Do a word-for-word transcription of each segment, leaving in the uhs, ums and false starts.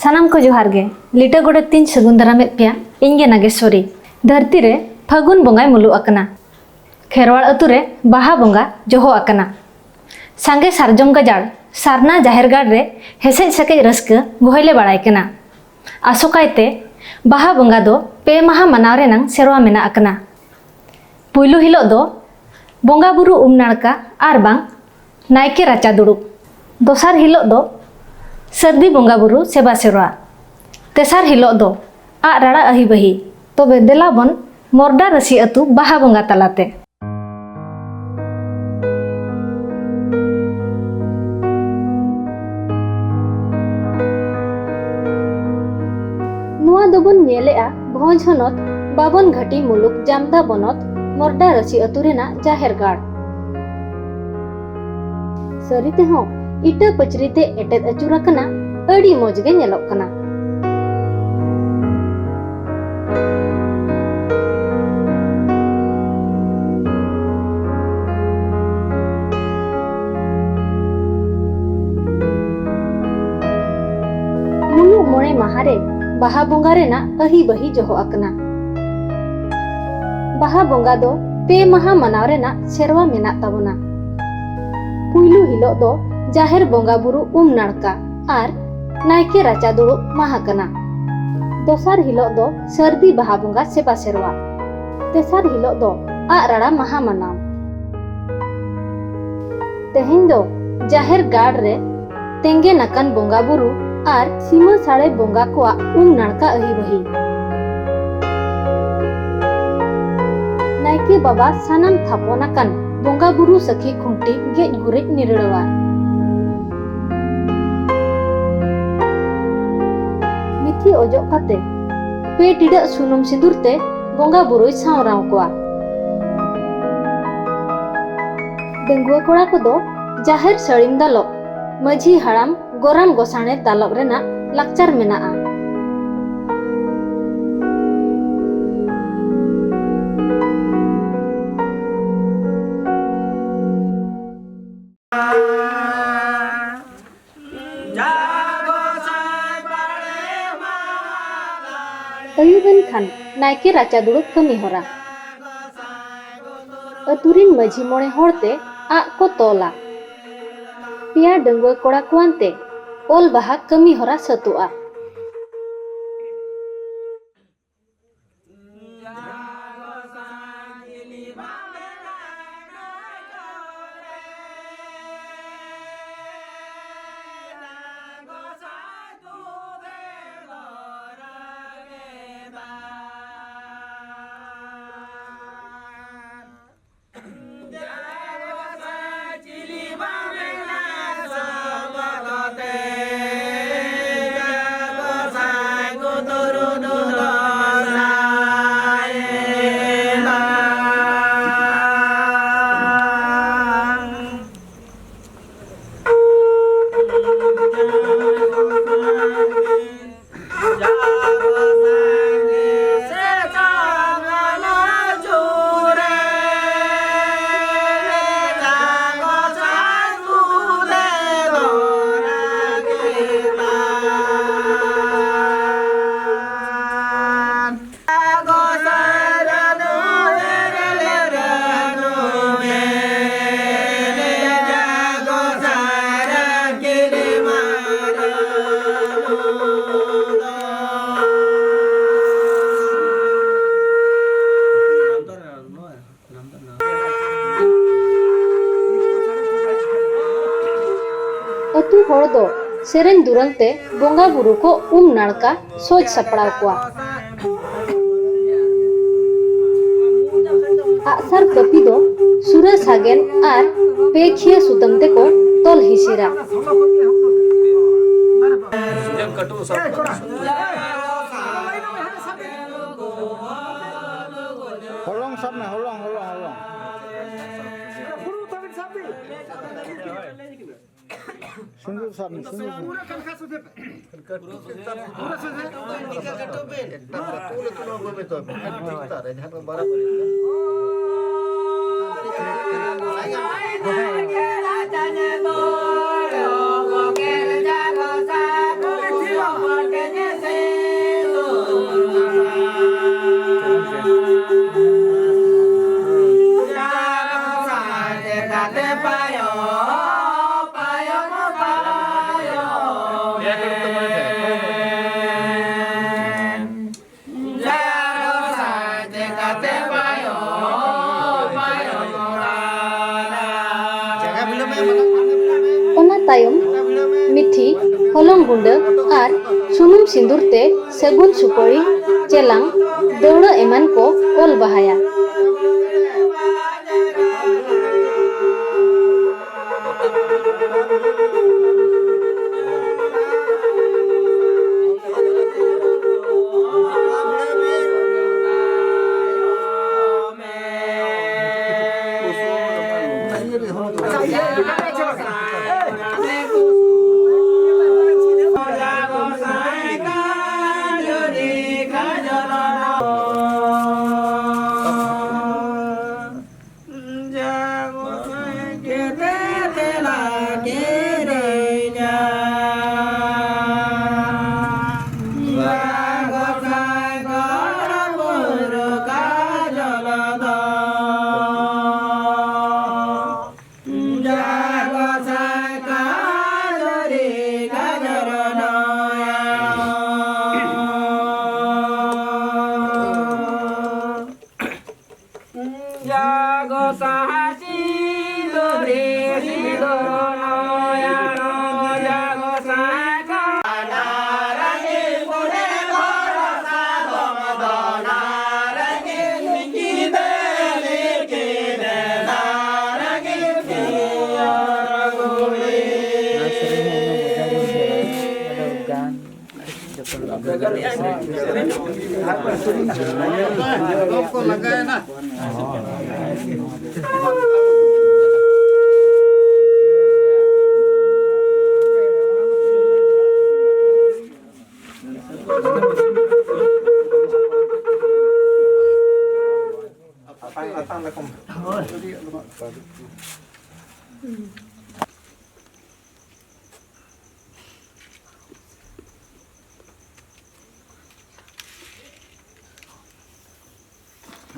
ᱥᱟᱱᱟᱢ ᱠᱚ ᱡᱚᱦᱟᱨ ᱜᱮ᱾ ᱞᱤᱴᱟᱹ ᱜᱚᱰᱮᱛ ᱛᱤᱧ ᱥᱟᱹᱜᱩᱱ ᱫᱟᱨᱟᱢᱮᱫ ᱯᱮᱭᱟ᱾ ᱤᱧ ᱜᱮ ᱱᱟᱜᱮᱥᱣᱚᱨᱤ᱾ ᱫᱷᱟᱹᱨᱛᱤ ᱨᱮ ᱯᱷᱟᱹᱜᱩᱱ ᱵᱚᱸᱜᱟᱭ ᱢᱩᱞᱩᱜ ᱟᱠᱟᱱᱟ᱾ ᱠᱷᱮᱨᱣᱟᱲ ᱟᱹᱛᱩ ᱨᱮ ᱵᱟᱦᱟ ᱵᱚᱸᱜᱟ ᱡᱚᱦᱚᱜ ᱟᱠᱟᱱᱟ᱾ ᱥᱟᱸᱜᱮ ᱥᱟᱨᱡᱚᱢ ᱜᱟᱡᱟᱲ ᱥᱟᱨᱱᱟ ᱡᱟᱦᱮᱨ ᱜᱟᱲ ᱨᱮ ᱦᱮᱥᱮᱡ ᱥᱮᱠᱮᱡ ᱨᱟᱹᱥᱠᱟᱹ ᱜᱚᱦᱚᱭ ᱞᱮ ᱵᱟᱲᱟᱭ ᱠᱟᱱᱟ᱾ ᱟᱥᱚᱠᱟᱭᱛᱮ ᱵᱟᱦᱟ ᱵᱚᱸᱜᱟ ᱫᱚ ᱯᱮ ᱢᱟᱦᱟ ᱢᱟᱱᱟᱣ ᱨᱮᱱᱟᱝ ᱥᱮᱨᱣᱟ ᱢᱮᱱᱟᱜ ᱟᱠᱟᱱᱟ᱾ ᱯᱩᱭᱞᱩ ᱦᱤᱞᱳᱜ ᱫᱚ ᱵᱚᱸᱜᱟ ᱵᱩᱨᱩ ᱩᱢ ᱱᱟᱲᱠᱟ ᱟᱨ ᱵᱟᱝ ᱱᱟᱭᱠᱮ ᱨᱟᱪᱟ ᱫᱩᱲᱩᱵ᱾ ᱫᱚᱥᱟᱨ ᱦᱤᱞᱳᱜ ᱫᱚ ᱥᱟᱹᱨᱫᱤ ᱵᱚᱸᱜᱟ ᱵᱩᱨᱩ ᱥᱮᱵᱟ ᱥᱮᱨᱣᱟ᱾ ᱛᱮᱥᱟᱨ ᱦᱤᱞᱳᱜ ᱫᱚ ᱟᱜ ᱨᱟᱲᱟ ᱟᱹᱦᱤ ᱵᱟᱹᱦᱤ᱾ ᱛᱚᱵᱮ ᱫᱮᱞᱟ ᱵᱚᱱ ᱢᱚᱨᱰᱟ ᱨᱟᱹᱥᱤ ᱟᱹᱛᱩ ᱵᱟᱦᱟ ᱵᱚᱸᱜᱟ ᱛᱟᱞᱟᱛᱮ᱾ ᱱᱚᱣᱟ ᱫᱚᱵᱚᱱ ᱧᱮᱞᱮᱜᱼᱟ ᱵᱷᱚᱸᱡᱽ ᱦᱚᱱᱚᱛ ᱵᱟᱵᱚᱱ ᱜᱷᱟᱹᱴᱤ ᱢᱩᱞᱩᱠ ᱡᱟᱢᱫᱟ ᱵᱚᱱᱚᱛ ᱢᱚᱨᱰᱟ ᱨᱟᱹᱥᱤ ᱟᱹᱛᱩ ᱨᱮᱱᱟᱜ ᱡᱟᱦᱮᱨ ᱜᱟᱲ᱾ ᱥᱟᱹᱨᱤ ᱛᱮᱦᱚᱸ ᱤᱴᱟᱹ ᱯᱟᱹᱪᱨᱤ ᱛᱮ ᱮᱴᱮᱫ ᱟᱹᱪᱩᱨ ᱟᱠᱟᱱᱟ, ᱟᱹᱰᱤ ᱢᱚᱡᱽ ᱜᱮ ᱧᱮᱞᱚᱜ ᱠᱟᱱᱟ᱾ ᱢᱩᱞᱩᱜ ᱢᱚᱬᱮ ᱢᱟᱦᱟ ᱨᱮ ᱵᱟᱦᱟ ᱵᱚᱸᱜᱟ ᱨᱮᱱᱟᱜ ᱟᱹᱦᱤ ᱵᱟᱹᱦᱤ ᱡᱚᱦᱚᱜ ᱟᱠᱟᱱᱟ᱾ ᱵᱟᱦᱟ ᱵᱚᱸᱜᱟ ᱫᱚ ᱯᱮ ᱢᱟᱦᱟ ᱢᱟᱱᱟᱣ ᱨᱮᱱᱟᱜ ᱥᱮᱨᱣᱟ ᱢᱮᱱᱟᱜ ᱛᱟᱵᱚᱱᱟ᱾ ᱯᱩᱭᱞᱩ ᱦᱤᱞᱳᱜ ᱫᱚ ᱡᱟᱦᱮᱨ ᱵᱚᱸᱜᱟ ᱵᱩᱨᱩ ᱩᱢ ᱱᱟᱲᱠᱟ ᱟᱨ ᱱᱟᱭᱠᱮ ᱨᱟᱪᱟ ᱫᱩᱲᱩᱵ ᱢᱟᱦᱟ ᱠᱟᱱᱟ᱾ ᱫᱚᱥᱟᱨ ᱦᱤᱞᱳᱜ ᱫᱚ ᱥᱟᱹᱨᱫᱤ ᱵᱟᱦᱟ ᱵᱚᱸᱜᱟ ᱥᱮᱵᱟ ᱥᱮᱨᱣᱟ᱾ ᱛᱮᱥᱟᱨ ᱦᱤᱞᱳᱜ ᱫᱚ ᱟᱜ ᱨᱟᱲᱟ ᱢᱟᱦᱟ ᱢᱟᱱᱟᱣ᱾ ᱛᱮᱦᱮᱧ ᱫᱚ ᱡᱟᱦᱮᱨ ᱜᱟᱲ ᱨᱮ ᱛᱮᱸᱜᱮᱱ ᱟᱠᱟᱱ ᱵᱚᱸᱜᱟ ᱵᱩᱨᱩ ᱟᱨ ᱥᱤᱢᱟᱹ ᱥᱟᱲᱮ ᱵᱚᱸᱜᱟ ᱠᱚᱣᱟᱜ ᱩᱢ ᱱᱟᱲᱠᱟ ᱟᱹᱦᱤ ᱵᱟᱹᱦᱤ᱾ ᱱᱟᱭᱠᱮ ᱵᱟᱵᱟ ᱥᱟᱱᱟᱢ ᱛᱷᱟᱯᱚᱱ ᱟᱠᱟᱱ ᱵᱚᱸᱜᱟ ᱵᱩᱨᱩ ᱥᱟᱹᱠᱷᱤ ᱠᱷᱩᱱᱴᱤ ᱜᱮᱡ ᱜᱩᱨᱤᱡ ᱱᱤᱨᱟᱹᱲᱟᱣᱟ᱾ ᱢᱤᱛᱷᱤ ᱚᱡᱚᱜ ᱠᱟᱛᱮ ᱯᱮ ᱴᱤᱰᱟᱹᱜ ᱥᱩᱱᱩᱢ ᱥᱤᱸᱫᱩᱨ ᱛᱮ ᱵᱚᱸᱜᱟ ᱵᱩᱨᱩᱭ ᱥᱟᱶᱨᱟᱣ ᱠᱚᱣᱟ᱾ ᱰᱟᱺᱜᱩᱣᱟᱹ ᱠᱚᱲᱟ ᱠᱚᱫᱚ ᱡᱟᱦᱮᱨ ᱥᱟᱹᱲᱤᱢ ᱫᱟᱞᱚᱵ, ᱢᱟᱹᱡᱷᱤ ᱦᱟᱲᱟᱢ ᱜᱚᱨᱟᱢ ᱜᱚᱥᱟᱬᱮ ᱫᱟᱞᱚᱵ ᱨᱮᱱᱟᱜ ᱞᱟᱠᱪᱟᱨ ᱢᱮᱱᱟᱜᱼᱟ᱾ ᱟᱹᱭᱩᱵ ᱮᱱ ᱠᱷᱟᱱ ᱱᱟᱭᱠᱮ ᱨᱟᱪᱟ ᱫᱩᱲᱩᱵ ᱠᱟᱹᱢᱤ ᱦᱚᱨᱟ᱾ ᱟᱹᱛᱩ ᱨᱤᱱ ᱢᱟᱹᱡᱷᱤ ᱢᱚᱬᱮ ᱦᱚᱲ ᱛᱮ ᱟᱜ ᱠᱚ ᱛᱚᱞᱟ᱾ ᱯᱮᱭᱟ ᱰᱟᱺᱜᱩᱣᱟᱹ ᱠᱚᱲᱟ ᱠᱚᱣᱟᱱ ᱛᱮ ᱚᱞ ᱵᱟᱦᱟ ᱠᱟᱹᱢᱤ ᱦᱚᱨᱟ ᱥᱟᱹᱛᱚᱜᱼᱟ᱾ ᱟᱹᱛᱩ ᱦᱚᱲ ᱫᱚ ᱥᱮᱨᱮᱧ ᱫᱩᱨᱟᱹᱝ ᱛᱮ ᱵᱚᱸᱜᱟ ᱵᱩᱨᱩ ᱠᱚ ᱩᱢ ᱱᱟᱲᱠᱟ ᱥᱚᱡᱽ ᱥᱟᱯᱲᱟᱣ ᱠᱚᱣᱟ᱾ ᱟᱜᱼᱥᱟᱨ ᱠᱟᱹᱯᱤ ᱫᱚ ᱥᱩᱨᱟᱹ ᱥᱟᱜᱮᱱ ᱟᱨ ᱯᱮ ᱠᱷᱤᱭᱟᱹ ᱥᱩᱛᱟᱹᱢ ᱛᱮᱠᱚ ᱛᱚᱞ ᱦᱤᱥᱤᱨᱟ᱾ ᱦᱚᱞᱚᱝ ᱥᱟᱵ ᱢᱮ, ᱦᱚᱞᱚᱝ, ᱦᱚᱞᱚᱝ, ᱦᱚᱞᱚᱝ᱾ ᱥᱤᱸᱫᱩᱨ ᱥᱟᱵ ᱢᱮ, ᱥᱤᱸᱫᱩᱨ ᱥᱟᱵ ᱢᱮ᱾ ᱚᱱᱟ ᱛᱟᱭᱚᱢ ᱢᱤᱴᱷᱤ, ᱦᱚᱞᱚᱝ ᱜᱩᱸᱰᱟᱹ ᱟᱨ ᱥᱩᱱᱩᱢ ᱥᱤᱸᱫᱩᱨ ᱛᱮ ᱥᱟᱹᱜᱩᱱ ᱥᱩᱯᱟᱹᱲᱤ, ᱪᱮᱞᱟᱝ, ᱫᱟᱹᱣᱲᱟᱹ ᱮᱢᱟᱱ ᱠᱚ ᱚᱞ ᱵᱟᱦᱟᱭᱟ᱾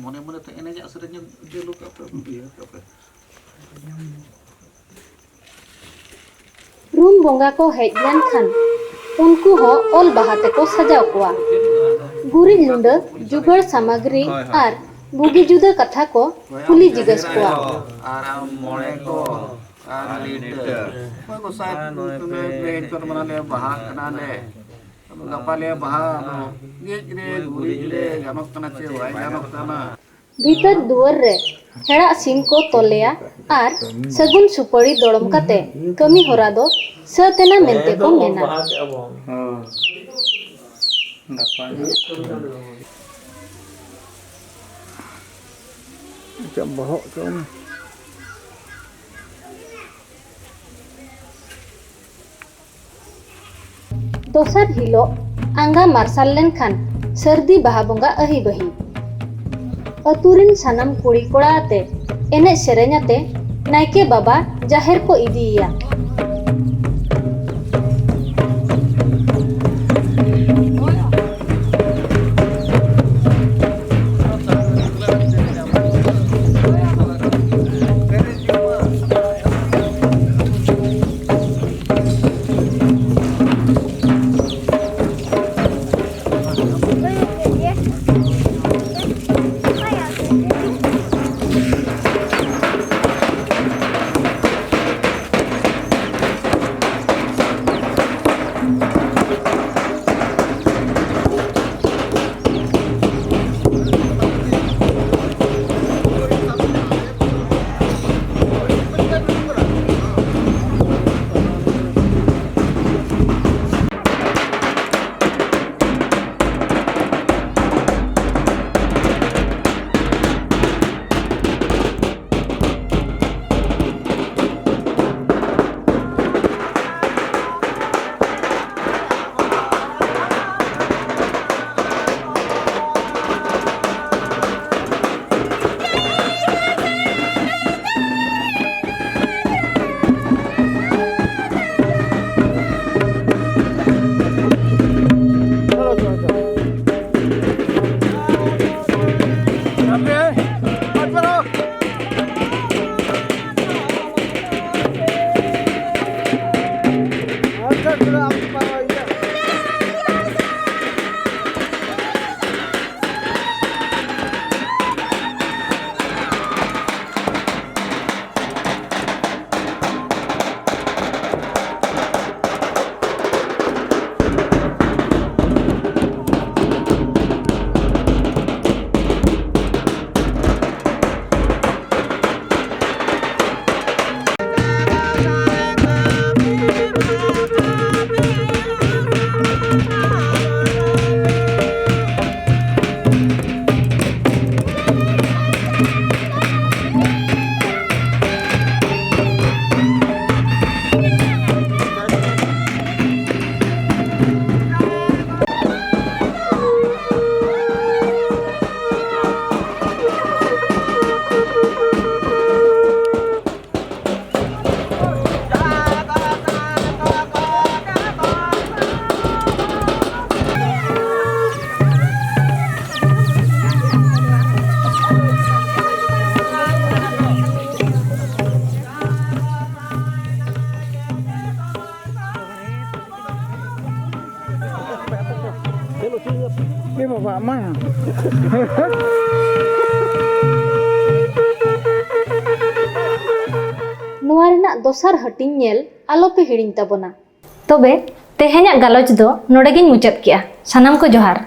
ᱢᱚᱱᱮ ᱢᱚᱱᱮ ᱛᱮ ᱮᱱᱮᱡᱟᱜ ᱥᱮᱨᱮᱧ ᱪᱟᱹᱞᱩ ᱠᱟᱜ ᱯᱮ, ᱤᱭᱟᱹ ᱠᱟᱜ ᱯᱮ᱾ ᱨᱩᱢ ᱵᱚᱸᱜᱟ ᱠᱚ ᱦᱮᱡ ᱞᱮᱱᱠᱷᱟᱱ ᱩᱱᱠᱩ ᱦᱚᱸ ᱚᱞ ᱵᱟᱦᱟ ᱛᱮᱠᱚ ᱥᱟᱡᱟᱣ ᱠᱚᱣᱟ᱾ ᱜᱩᱨᱤᱡ ᱞᱩᱸᱰᱟᱹ, ᱡᱩᱜᱟᱹᱲ ᱥᱟᱢᱟᱜᱽᱨᱤ ᱟᱨ ᱵᱩᱜᱤ ᱡᱩᱫᱟᱹ ᱠᱟᱛᱷᱟ ᱠᱚ ᱠᱩᱞᱤ ᱡᱤᱜᱟᱹᱥ ᱠᱚᱣᱟ᱾ ᱟᱨ ᱟᱢ ᱢᱚᱬᱮ ᱠᱚ ᱟᱨ ᱞᱤᱴᱟᱹ᱾ ᱚᱠᱚᱭ ᱜᱚᱸᱥᱟᱭ ᱱᱚᱜᱼᱚᱭ ᱯᱮ ᱦᱮᱡ ᱠᱚ ᱢᱟᱱᱟ ᱞᱮ ᱵᱟᱦᱟ ᱠᱟᱱᱟ ᱞᱮ᱾ ᱜᱟᱯᱟ ᱞᱮ ᱵᱟᱦᱟ, ᱟᱫᱚ ᱜᱮᱡ ᱨᱮ ᱜᱩᱨᱤᱡ ᱨᱮ ᱜᱟᱱᱚᱜ ᱠᱟᱱᱟ ᱪᱮ ᱵᱟᱭ ᱜᱟᱱᱚᱜ ᱠᱟᱱᱟ? ᱵᱷᱤᱛᱟᱹᱨ ᱫᱩᱣᱟᱹᱨ ᱨᱮ ᱦᱮᱲᱟᱜ ᱥᱤᱢ ᱠᱚ ᱛᱚᱞᱮᱭᱟ ᱟᱨ ᱥᱟᱹᱜᱩᱱ ᱥᱩᱯᱟᱹᱲᱤ ᱫᱚᱲᱚᱢ ᱠᱟᱛᱮ ᱠᱟᱹᱢᱤ ᱦᱚᱨᱟ ᱫᱚ ᱥᱟᱹᱛ ᱮᱱᱟ ᱢᱮᱱᱛᱮ ᱠᱚ ᱢᱮᱱᱟ᱾ ᱦᱳᱭ᱾ ᱜᱟᱯᱟ ᱱᱟᱜ᱾ ᱪᱮᱫ ᱵᱚᱦᱚᱜ ᱪᱚᱝ᱾ ᱫᱚᱥᱟᱨ ᱦᱤᱞᱚᱜ ᱟᱸᱜᱟ ᱢᱟᱨᱥᱟᱞ ᱞᱮᱱᱠᱷᱟᱱ ᱥᱟᱹᱨᱫᱤ ᱵᱟᱦᱟ ᱵᱚᱸᱜᱟ ᱟᱹᱦᱤ ᱵᱟᱹᱦᱤ᱾ ᱟᱹᱛᱩ ᱨᱤᱱ ᱥᱟᱱᱟᱢ ᱠᱩᱲᱤ ᱠᱚᱲᱟ ᱟᱛᱮ ᱮᱱᱮᱡ ᱥᱮᱨᱮᱧ ᱟᱛᱮ ᱱᱟᱭᱠᱮ ᱵᱟᱵᱟ ᱡᱟᱦᱮᱨ ᱠᱚ ᱤᱫᱤᱭᱮᱭᱟ᱾ ᱮ ᱵᱟᱵᱟ, ᱢᱟ᱾ ᱱᱚᱣᱟ ᱨᱮᱱᱟᱜ ᱫᱚᱥᱟᱨ ᱦᱟᱹᱴᱤᱧ ᱧᱮᱞ ᱟᱞᱚᱯᱮ ᱦᱤᱲᱤᱧ ᱛᱟᱵᱚᱱᱟ᱾ ᱛᱚᱵᱮ, ᱛᱮᱦᱮᱧᱟᱜ ᱜᱟᱞᱚᱪ ᱫᱚ ᱱᱚᱰᱮ ᱜᱤᱧ ᱢᱩᱪᱟᱹᱫ ᱠᱮᱜᱼᱟ᱾ ᱥᱟᱱᱟᱢ ᱠᱚ ᱡᱚᱦᱟᱨ᱾